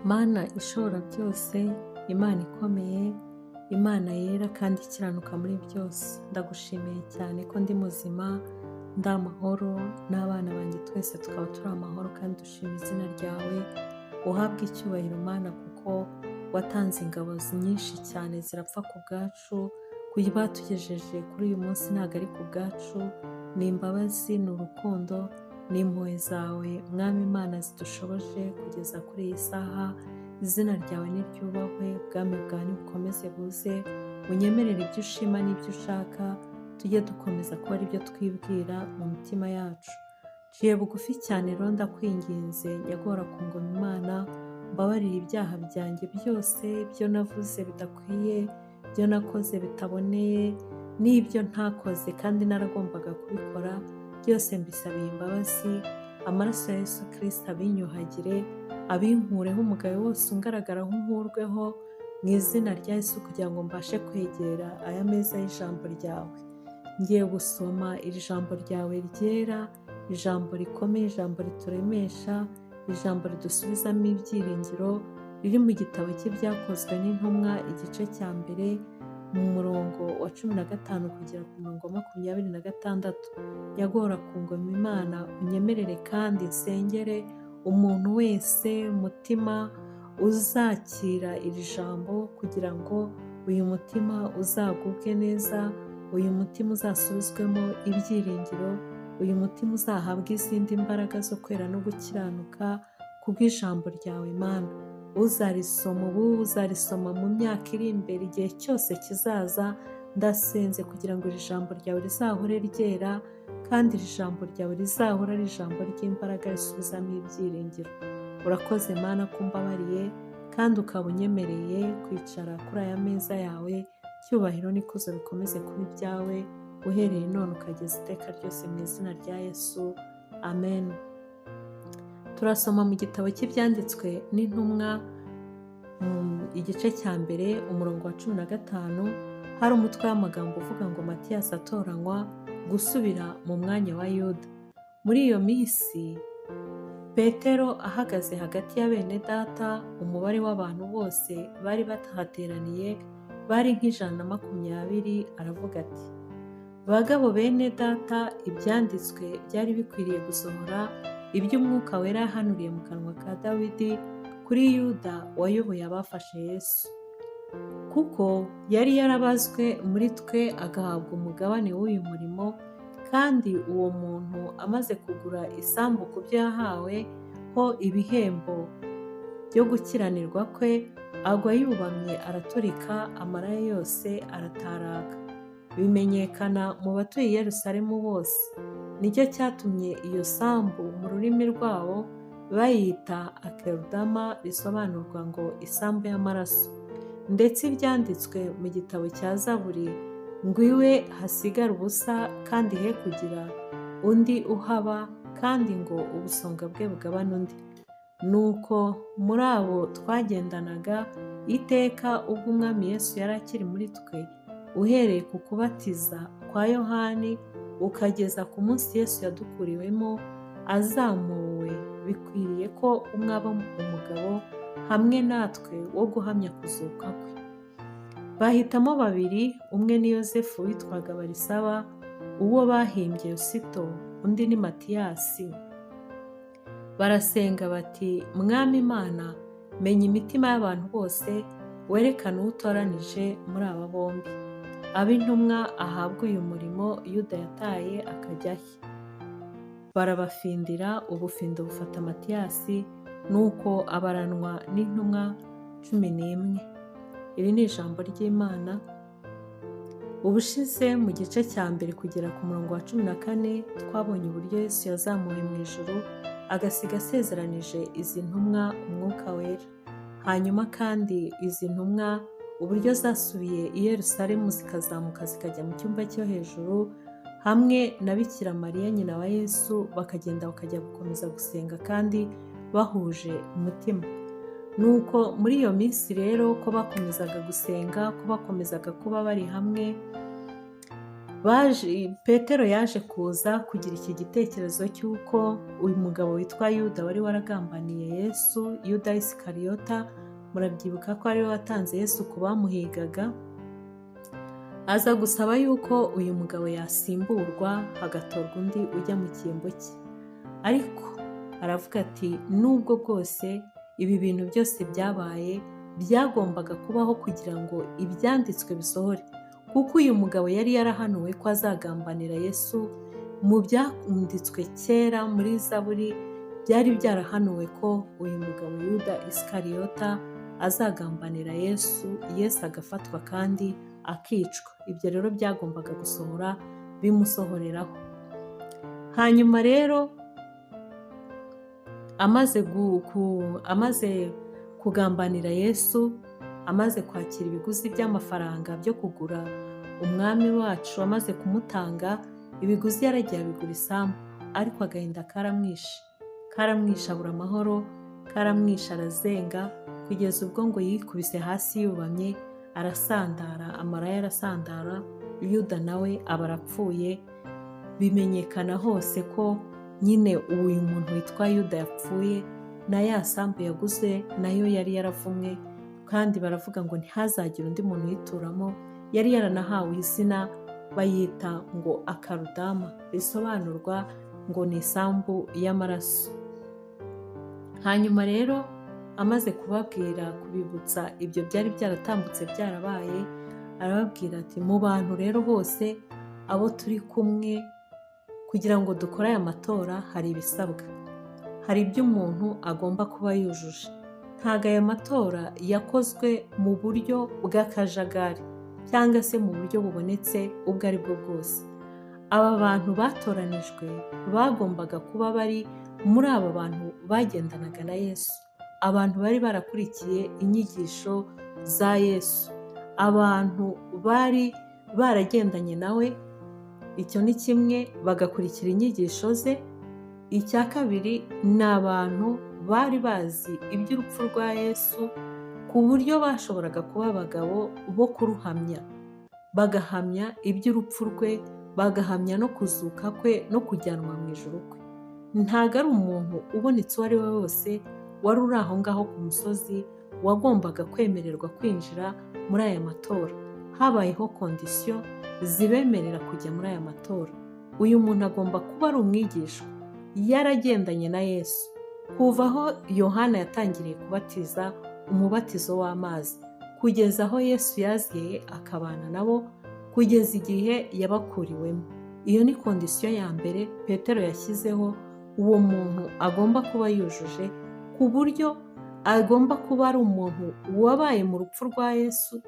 Mana ishobora byose, Imana ikomeye, Imana yera kandi ikiranuka muri byose, ndagushimiye cyane ko ndi muzima, ndi amahoro n'abana banjye twese tukaba turi amahoro kandi dushima izina ryawe. Uhabwe icyubahiro Mana, kuko watanze ingabo nyinshi cyane zirapfa ku bwacu. Kuba tugejeje kuri uyu munsi ntabwo ari ku bwacu, ni imbabazi, ni urukundo, ni impuhwe zawe Mwami Imana zidushoboje kugeza kuri iyi saha. Izina ryawe niryubahwe, ubwami bwawe nibukomeze buze, unyemerere ibyo ushima n'ibyo ushaka, tujye dukomeza kuba aribyo twibwira mu mitima yacu. Nciye bugufi cyane rero ndakwinginze, nyagora ku ngoma Imana, mbabarire ibyaha byanjye byose, ibyo navuze bidakwiye, ibyo nakoze bitaboneye, n'ibyo ntakoze kandi naragombaga kubikora, byose mbisabiye imbabazi. Amaraso ya Yesu Kristo abinyuhagire, abinkureho umugayo wose ungaragaraho unkurweho mu izina rya Yesu, kugira ngo mbashe kwegera aya meza y'ijambo ryawe. Ngiye gusoma iri jambo ryawe ryera, ijambo rikomeye, ijambo rituremesha, ijambo ridusubizamo ibyiringiro, riri mu gitabo cy'Ibyakozwe n'Intumwa, igice cya mbere, mu murongo wa 15 kugera ku murongo wa 26. Nyagora ku ngoma Imana, unyemerere kandi nsengere umuntu wese umutima uzakira iri jambo, kugira ngo uyu mutima uzagubwe neza, uyu mutima uzasubizwemo ibyiringiro, uyu mutima uzahabwe izindi mbaraga zo kwera no gukiranuka kubw'ijambo ryawe Mana. Uzarisoma ubu, uzarisoma mu myaka iri imbere, igihe cyose kizaza, ndasenze kugira ngo iri jambo ryawe rizahore ryera, kandi iri jambo ryawe rizahora ari ijambo ry'imbaraga risubizamo ibyiringiro. Urakoze Mana ko umbabariye kandi ukaba unyemereye kwicara kuri aya meza yawe. Icyubahiro n'ikuzo bikomeze kuba ibyawe, uhereye none ukageza iteka ryose, mu izina rya Yesu, amen. Turasoma mu gitabo cy'Ibyanditswe n'Intumwa, igice cya mbere, umurongo wa 15, hari umutwe w'amagambo uvuga ngo Matiyasi atoranywa gusubira mu mwanya wa Yuda. Muri iyo minsi Petero ahagaze hagati ya bene data, umubare w'abantu bose bari batahateraniye bari nk'120, aravuga ati: bagabo bene data, ibyanditswe byari bikwiriye gusohora iby'Umwuka Wera yahanuriye mu kanwa ka Dawidi kuri Yuda wayoboye abafashe Yesu, kuko yari yarabazwe muri twe agahabwa umugabane w'uyu murimo, kandi uwo muntu amaze kugura isambu ku byo yahawe ho ibihembo byo gukiranirwa kwe, agwa yubamye araturika, amara ye yose arataraka, bimenyekana mu batuye i Yerusalemu bose. Nicyo cyatumye iyo sambu mu rurimi rwabo bayita Akerudama, risobanurwa ngo isambu y'amaraso. Ndetse ibyanditswe mu gitabo cya Zaburi ngo iwe hasigare ubusa kandi he kugira undi uhaba, kandi ngo ubusonga bwe bugabane undi. Nuko muri abo twagendanaga iteka ubwo Umwami Yesu yari akiri muri twe, uhereye ku kubatiza kwa Yohani ukageza ku munsi Yesu yadukuriwemo azamuwe, bikwiriye ko umwe aba umugabo hamwe natwe wo guhamya kuzuka kwe. Bahitamo babiri, umwe ni Yosefu witwaga Barisaba, uwo bahimbye Yusito, undi ni Matiyasi. Barasenga bati: Mwami Imana, menya imitima y'abantu bose, werekane uwo utoranije muri aba bombi, ab'intumwa ahabwa uyu murimo Yuda yataye akajya he. Barabafindira, ubufindo bufata Matiyasi, nuko abaranwa n'intumwa 11. Iri ni ijambo ry'Imana. Ubushize mu gice cya mbere kugera ku murongo wa 14, twabonye uburyo Yesu yazamuwe mu ijuru agasiga asezeranije izi ntumwa Umwuka Wera. Hanyuma kandi izi ntumwa uburyo zasubiye i Yerusalemu zikazamuka zikajya mu cyumba cyo hejuru hamwe na Bikira Mariya nyina wa Yesu, bakagenda bakajya gukomeza gusenga kandi bahuje umutima. Nuko muri iyo minsi rero ko bakomezaga gusenga, ko bakomezaga kuba bari hamwe, Baje, Petero yaje kuza kugira iki gitekerezo cy'uko uyu mugabo witwa Yuda wari waragambaniye Yesu, Yuda Isikariyota, murabyibuka ko ariwe watanze Yesu ku bamuhigaga, aza gusaba yuko uyu mugabo yasimburwa hagatorwa undi ujya mu cyimbo cye. Ariko aravuga ati nubwo bwose ibi bintu byose byabaye, byagombaga kubaho kugira ngo ibyanditswe bisohore, kuko uyu mugabo yari yarahanuwe ko azagambanira Yesu. Mu byanditswe kera muri Zaburi byari byarahanuwe ko uyu mugabo Yuda Isikariyota azagambanira Yesu, Yesu agafatwa kandi akicwa. Ibyo rero byagombaga gusohora, bimusohoreraho. Hanyuma rero amaze kugambanira Yesu, amaze kwakira ibiguzi by'amafaranga byo kugura umwami wacu, amaze kumutanga, ibiguzi yaragiye abigura isambu, ariko agahinda karamwishe, karamwishe abura amahoro, karamwishe arazenga, kugeza ubwo ngo yikubise hasi yubamye arasandara, amara ye arasandara. Yuda nawe aba arapfuye, bimenyekana hose ko nyine uyu muntu witwa Yuda yapfuye, na ya sambu yaguze nayo yari yaravumwe, kandi baravuga ngo ntihazagire undi muntu uyituramo. Yari yaranahawe izina, bayita ngo Akarudama, risobanurwa ngo ni isambu y'amaraso. Hanyuma rero amaze kubabwira, kubibutsa ibyo byari byaratambutse byarabaye, arababwira ati mu bantu rero bose abo turi kumwe kugira ngo dukore aya matora hari ibisabwa, hari ibyo umuntu agomba kuba yujuje. Ntabwo aya matora yakozwe mu buryo bw'akajagari cyangwa se mu buryo bubonetse ubwo ari bwo bwose. Aba bantu batoranijwe bagombaga kuba bari muri aba bantu bagendanaga na Yesu, abantu bari barakurikiye inyigisho za Yesu, abantu bari baragendanye nawe. Icyo ni kimwe, bagakurikira inyigisho ze. Icya kabiri ni abantu bari bazi iby'urupfu rwa Yesu ku buryo bashoboraga kuba abagabo bo kuruhamya, bagahamya iby'urupfu rwe, bagahamya no kuzuka kwe no kujyanwa mu ijuru kwe. Ntabwo ari umuntu ubonetse uwo ari we wese wari uri aho ngaho ku musozi wagombaga kwemererwa kwinjira muri aya matora. Habayeho condition zibemerera kujya muri aya matora. Uyu muntu agomba kuba ari umwigishwa, yaragendanye na Yesu kuva aho Yohana yatangiriye kubatiza umubatizo w'amazi, kugeza aho Yesu yaziye akabana nabo, kugeza igihe yabakuriwemo. Iyo ni condition ya mbere Petero yashyizeho uwo muntu agomba kuba yujuje, ku buryo agomba kuba ari umuntu wabaye mu rupfu rwa Yesu,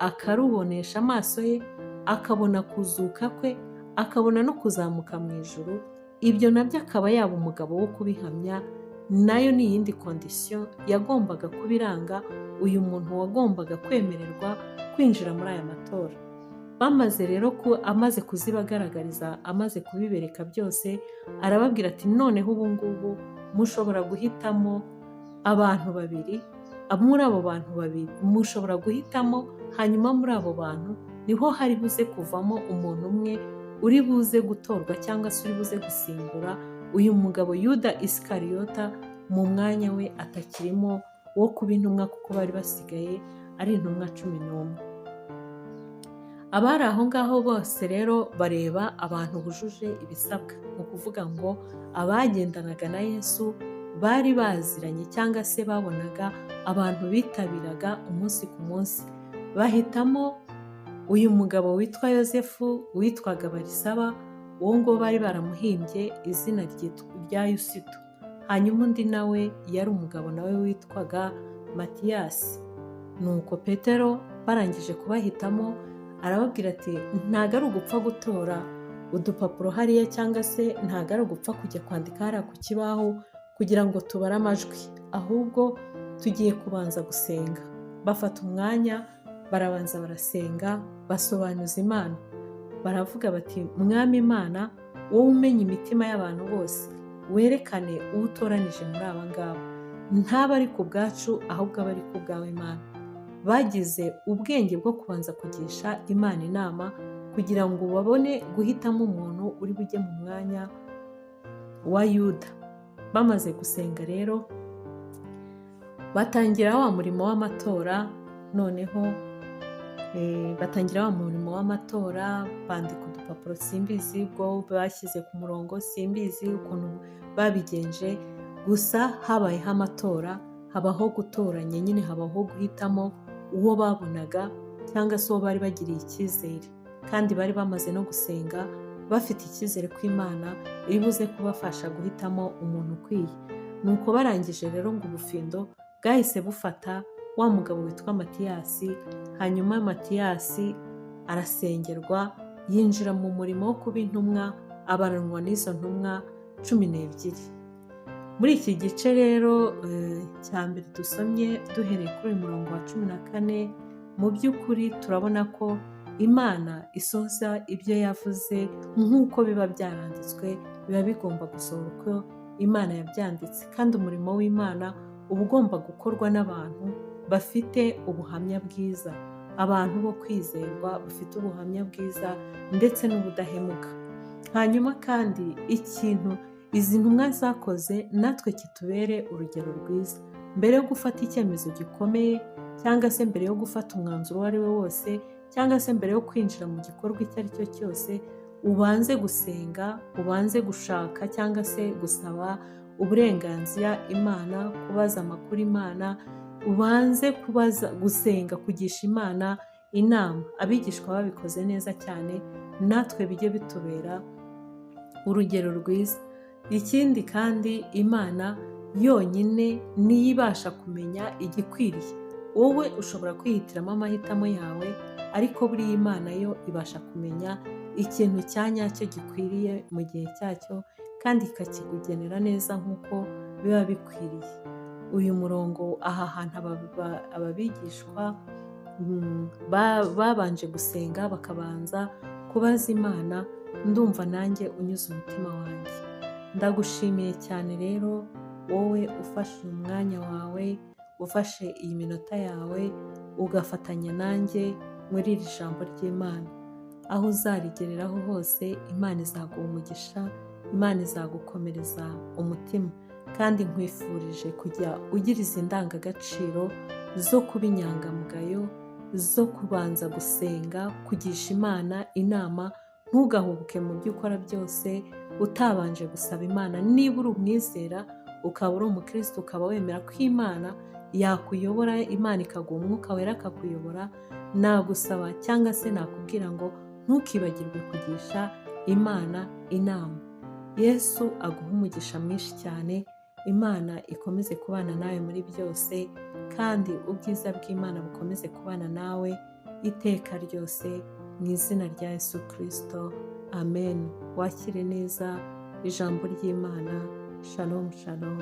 akarubonesha amaso ye, akabona kuzuka kwe, akabona no kuzamuka mu ijuru. Ibyo nabyo akaba yaba umugabo wo kubihamya. Nayo ni iyindi condition yagombaga kuba iranga uyu muntu wagombaga kwemererwa kwinjira muri aya matora. Bamaze rero ko amaze kuzibagaragariza, amaze kubibereka byose, arababwira ati noneho ubu ngubu mushobora guhitamo abantu babiri. Muri abo bantu babiri mushobora guhitamo, hanyuma muri abo bantu niho hari buze kuvamo umuntu umwe uri buze gutorwa cyangwa se uri buze gusimbura uyu mugabo Yuda Isikariyota mu mwanya we atakirimo wo kuba intumwa, kuko bari basigaye ari intumwa 11. Abari aho ngaho bose rero bareba abantu bujuje ibisabwa, ni ukuvuga ngo abagendanaga na Yesu bari baziranye cyangwa se babonaga abantu bitabiraga umunsi ku munsi, bahitamo uyu mugabo witwa Yosefu witwaga Barisaba, uwo nguwo bari baramuhimbye izina rya Yusito. Hanyuma undi nawe yari umugabo nawe witwaga Matiyasi. Nuko Petero barangije kubahitamo arababwira ati ntabwo ari ugupfa gutora udupapuro hariya, cyangwa se ntabwo ari ugupfa kujya kwandika hariya ku kibaho kugira ngo tubare amajwi, ahubwo tugiye kubanza gusenga. Bafata umwanya barabanza barasenga, basobanuza Imana, baravuga bati Mwami Imana, wowe umenya imitima y'abantu bose, werekane uwo utoranije muri aba ngaba, ntaba ari ku bwacu ahubwo aba ari ku bwawe Imana. Bagize ubwenge bwo kubanza kugisha Imana inama kugira ngo bamenye uwo bagomba guhitamo. kugira ngo babone guhitamo umuntu uri bujye mu mwanya wa Yuda. Bamaze gusenga rero batangira wa murimo w'amatora. Noneho batangira wa murimo w'amatora, bandika udupapuro, simbizi ubwo bashyize ku murongo, simbizi ukuntu babigenje, gusa habayeho amatora, habaho gutoranya nyine, habaho guhitamo uwo babonaga cyangwa se uwo bari bagiriye icyizere, kandi bari bamaze no gusenga bafite icyizere ko Imana iri buze kubafasha guhitamo umuntu ukwiye. Nuko barangije rero ngo ubufindo bwahise bufata wa mugabo witwa Matiyasi. Hanyuma Matiyasi arasengerwa, yinjira mu murimo wo kuba intumwa, abaranwa n'izo ntumwa 12. Muri iki gice rero cya mbere dusomye duhereye kuri uyu murongo wa 14, mu by'ukuri turabona ko Imana isohoza ibyo yavuze nk'uko biba byaranditswe, biba bigomba gusohora uko Imana yabyanditse, kandi umurimo w'Imana uba ugomba gukorwa n'abantu bafite ubuhamya bwiza, abantu bo kwizerwa bafite ubuhamya bwiza ndetse n'ubudahemuka. Hanyuma kandi ikintu izi ntumwa zakoze natwe kitubere urugero rwiza. Mbere yo gufata icyemezo gikomeye, cyangwa se mbere yo gufata umwanzuro uwo ari we wose, cyangwa se mbere yo kwinjira mu gikorwa icyo ari cyo cyose, ubanze gusenga, ubanze gushaka cyangwa se gusaba uburenganzira Imana, kubaza amakuru Imana, ubanze kubaza, gusenga, kugisha Imana inama. Abigishwa babikoze neza cyane, natwe bijye bitubera urugero rwiza. Ikindi kandi, Imana yonyine niyo ibasha kumenya igikwiriye. Wowe ushobora kwihitiramo amahitamo yawe, ariko buriya Imana yo ibasha kumenya ikintu cya nyacyo gikwiriye mu gihe cyacyo, kandi ikakikugenera neza nk'uko biba bikwiriye. Uyu murongo, aha hantu aba bigishwa babanje gusenga, bakabanza kubaza Imana, ndumva nanjye unyuze umutima wanjye. Ndagushimiye cyane rero wowe ufashe uyu mwanya wawe, ufashe iyi minota yawe, ugafatanya nanjye muri iri jambo ry'Imana. Aho uzarigereraho hose, Imana izaguha umugisha, Imana izagukomereza umutima, kandi nkwifurije kujya ugira izi ndangagaciro zo kuba inyangamugayo, zo kubanza gusenga, kugisha Imana inama. Ntugahubuke mu byo ukora byose utabanje gusaba Imana. Niba uri umwizera, ukaba uri umukristo, ukaba wemera ko Imana yakuyobora, Imana ikaguha Umwuka Wera akakuyobora, nagusaba cyangwa se nakubwira ngo ntukibagirwe kugisha Imana inama. Yesu aguhe umugisha mwinshi cyane, Imana ikomeze kubana nawe muri byose, kandi ubwiza bw'Imana bukomeze kubana nawe iteka ryose, mu izina rya Yesu Kirisito, amen. Wakire neza ijambo ry'Imana. Shalom, shalom.